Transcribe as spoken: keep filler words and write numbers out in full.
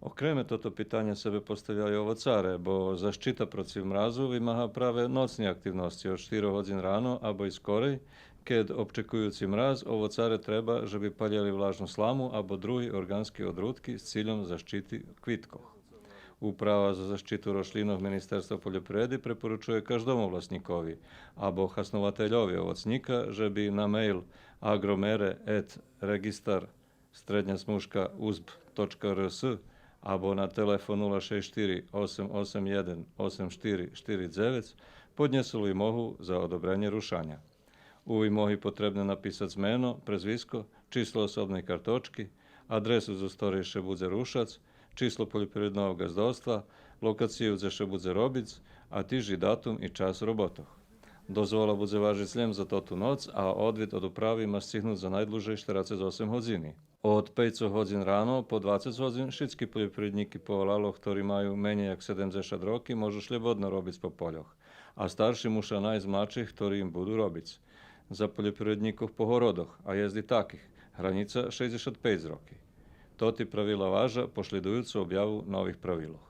Окреме тото питаня себе поставяю овоцаре, бо защита процив мразу вимага праве ноцни активносци од штирох годзин рано або и скорей, кед обчекуюци мраз, овоцаре треба же би палєли влажну сламу або други орґански одрутки з цильом защити квиткох. Управа за защиту рошлїнох Министерства польопривреди препоручує каждому власнїкови або хасновательови овоцнїка же би на мейл agromere at registar srednja smuška uzb точка rs або на телефон нула шейсц штири осем осем єден осем штири штири дзевец поднєсол вимогу за одобренє рушаня. У вимоги потребне написац мено, презвиско, число особней карточки, адресу зоз хторей ше будзе рушац, число польопривредного ґаздовства, локацию дзе ше будзе робиц, а тиж и датум и час роботох. Дозвола будзе важиц лєм за тоту ноц, а одвит од управи ма сцигнуц за найдлужей штерацец осем годзини. Од пейцох годзин рано по двацец годзин шицки польопривреднїки по валалох, хтори маю менєй як седемдзешат роки, можу шлєбодно робиц по польох, а старши муша найсц младших, хтори им буду робиц. За польопривреднїкох по городох, а єст и таких, гранїца шейдзешат пейц роки. Тоти правила важа по шлїдуюцу обяву нових правилох.